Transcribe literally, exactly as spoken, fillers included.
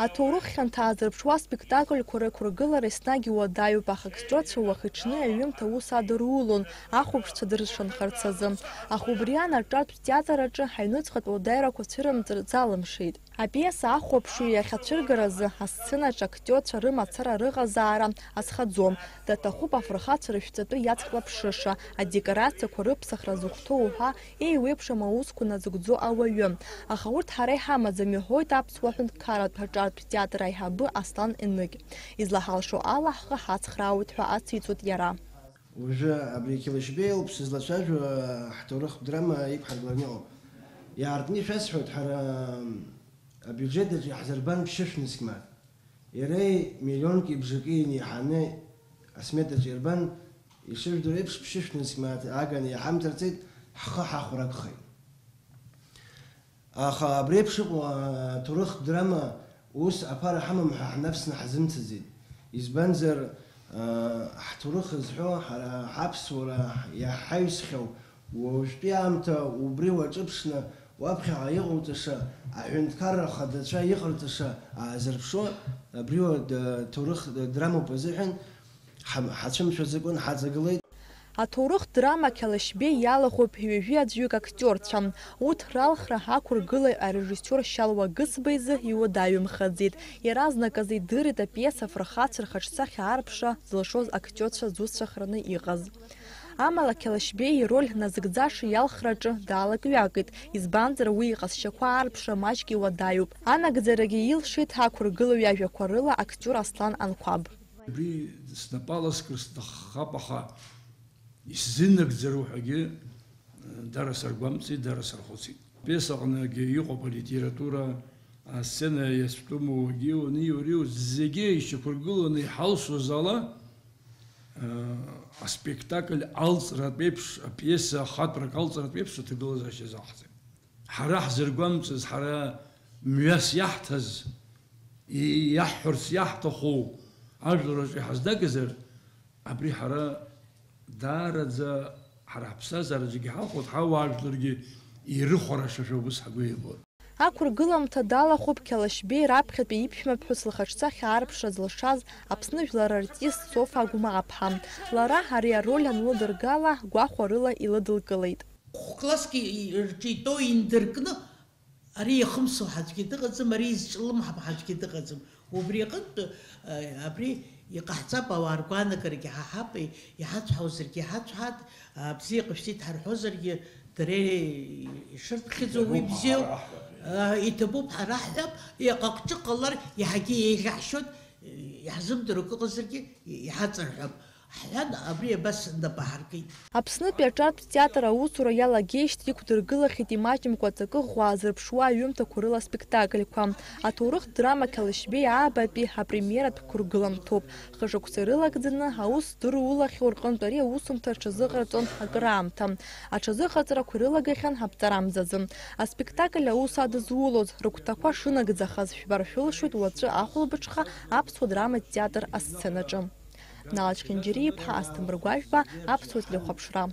Аҭоурых хьанҭа аазырԥшуа аспектакльқәа рықәыргылара еснагь иуадаҩуп, аха актиорцәа уахи-ҽни аҩымҭа аус адырулон, ахәаԥшцәа дыршанхарц азы. Аха убри аан аҿартә театр аҿы ҳаҩнуҵҟатә уадаҩрақәа цәырымҵыр залымшеит. Апиеса ахәаԥшҩы иахьацәыргаразы асценаҿы актиорцәа рымацара рыҟазаара азхаӡом. Даҭахуп афырхацәа рышәҵатәы иацклаԥшыша, адекорациақәа рыԥсахра зыхәҭоу уҳәа еиуеиԥшым аусқәа назыгӡо ауаҩы. Аха урҭ ҳара иҳамаӡам, иҳәоит аԥсуа ҳәынҭқарратә аҿартә театр аиҳабы Аслан Еныгь. Излаҳалшо ала ҳхы ҳацхраауеит ҳәа ациҵоит иара. Уажәы абри Қьалашьбеи ауп сызлацәажәо, ҳҭоурыхтә драма иқәҳаргыланы иҟоуп. Иаартны ишәасҳәоит, ҳара абиуџьет аҿы иаҳзырбан ԥшьышә нызқь мааҭ. Иара миллионки бжаки инеиҳаны асметаҿы ирбан, ишыжәдыруа еиԥш, ԥшьышә нызқь мааҭ аганы иҳамҭарҵеит, ҳхы ҳахәра акәхеит. Аха абри еиԥш иҟоу аҭоурыхтә драма ус аԥара ҳамам ҳәа ҳнапсны ҳазымцаӡеит. Избанзар, ҳҭоурых зҳәо, ҳара ҳаԥсуара иаҳаҩсхьоу, уажәтәи аамҭа убри уаҿыԥшны уаԥхьаҟа иҟауҵаша, аҳәынҭқарра ахадацәа иҟарҵаша аазырԥшуа, абри уа д-, ҭоурых д-, драмоуп азыҳәан, ҳа-, ҳацәымшәаӡакәан ҳаҵагылеит. Аҭоурых драма Қьалашьбеи иалахәуп ҩажәи аӡәҩык актиорцәа. Урҭ ралхра ақәыргылаҩ арежиссиор Шьалуа Гысба изы иуадаҩымхаӡеит. Иаразнаказ идырит апиеса афырхацәа рхаҿсахьа аарԥшра зылшоз актиорцәа зусҭцәахараны иҟаз. Амала Қьалашьбеи ироль назыгӡаша иалхраҿы даалак-ҩакит, избанзар уи иҟазшьақәа аарԥшра маҷк иуадаҩуп. Анагӡарагьы илшеит ақәыргылаҩ иажәақәа рыла актиор Аслан Анқәаб. Абри снапала скыр сҭаххап, аха исзынагӡару ҳәагьы, э, дара саргәамҵит, дара сархәыцит. Пьесаҟныгьы иҟоуп алитература, асцена иазтәыму, уагьы уаниу, ариу, зегьы ишьақәыргыланы иҳалшоз ала, э, аспектакль алҵратә еиԥш, апиеса ахатәрак алҵратә еиԥш аҭагылазаашьа азаҳҵеит. Ҳара ҳзыргәамҵыз, ҳара мҩас иаҳҭаз, и-, иаҳҳәарц иаҳҭаху ажәлар рҿы иҳазнагазар, абри ҳара даараӡа ҳара ҳԥсҭазаара зегьы ҳалхәоит, ҳауаажәларгьы ирыхәарашашәа убыс ҳгәы еибоит. Ақәыргыламҭа далахәуп Қьалашьбеи раԥхьатәи иԥшәмаԥҳәыс лхаҿсахьа аарԥшра зылшаз Аԥсны жәлар артист Софа Агәмааԥҳа. Лара ари ароль анлыдыргала, гәахәарыла илыдылкылеит. Хә-класск рҿы итәоу индыркны, ари иахымсуа аӡәгьы дыҟаӡам, ари изҿлымҳам аӡәгьы дыҟаӡам. Убри аҟынтә, э, абри иҟаҳҵап, ауаа ргәаанагарагьы ҳаҳап, иҳацәҳаузаргьы иҳацәҳааит, а, бзиа ҟашәҵеит ҳарҳәозаргьы, дара ишырԥхьаӡо уи бзиоуп, а, иҭабуп ҳара ҳҳәап, иҟаҟ-ҿыҟ ҟалар иаҳагьы еиӷьаҳшьоит, иаҳзымдыруа акы ыҟазаргьы иҳаҵарҳәап. Ҳҳәан, абри абас нап аҳаркит. Аԥснытәи аҿартә театр аусура иалагеижьҭеи иқәдыргылахьеит имаҷымкәа аҵакы ӷәӷәа аазырԥшуа аҩымҭақәа рыла аспектакльқәа. Аҭоурыхтә драма Қьалашьбеи аабатәи апремиератә қәыргыламҭоуп. Хышықәса ирылагӡаны аус дырулахьоу рҟынтә ари аусумҭа аҽазыҟарҵон акыраамҭа. Аҽазыҟаҵарақәа ирылагахьан аԥҵарамзазы. Аспектакль аус адызулоз, рыгәҭақәа шынагӡахаз жәбар шәылшоит уаҵәы ахәылбыҽха аԥсуа драматә театр асценаҿы. Нала Чхинџьариа-иԥҳа, Асҭамыр Гәажәба, Аԥсуа телехәаԥшра.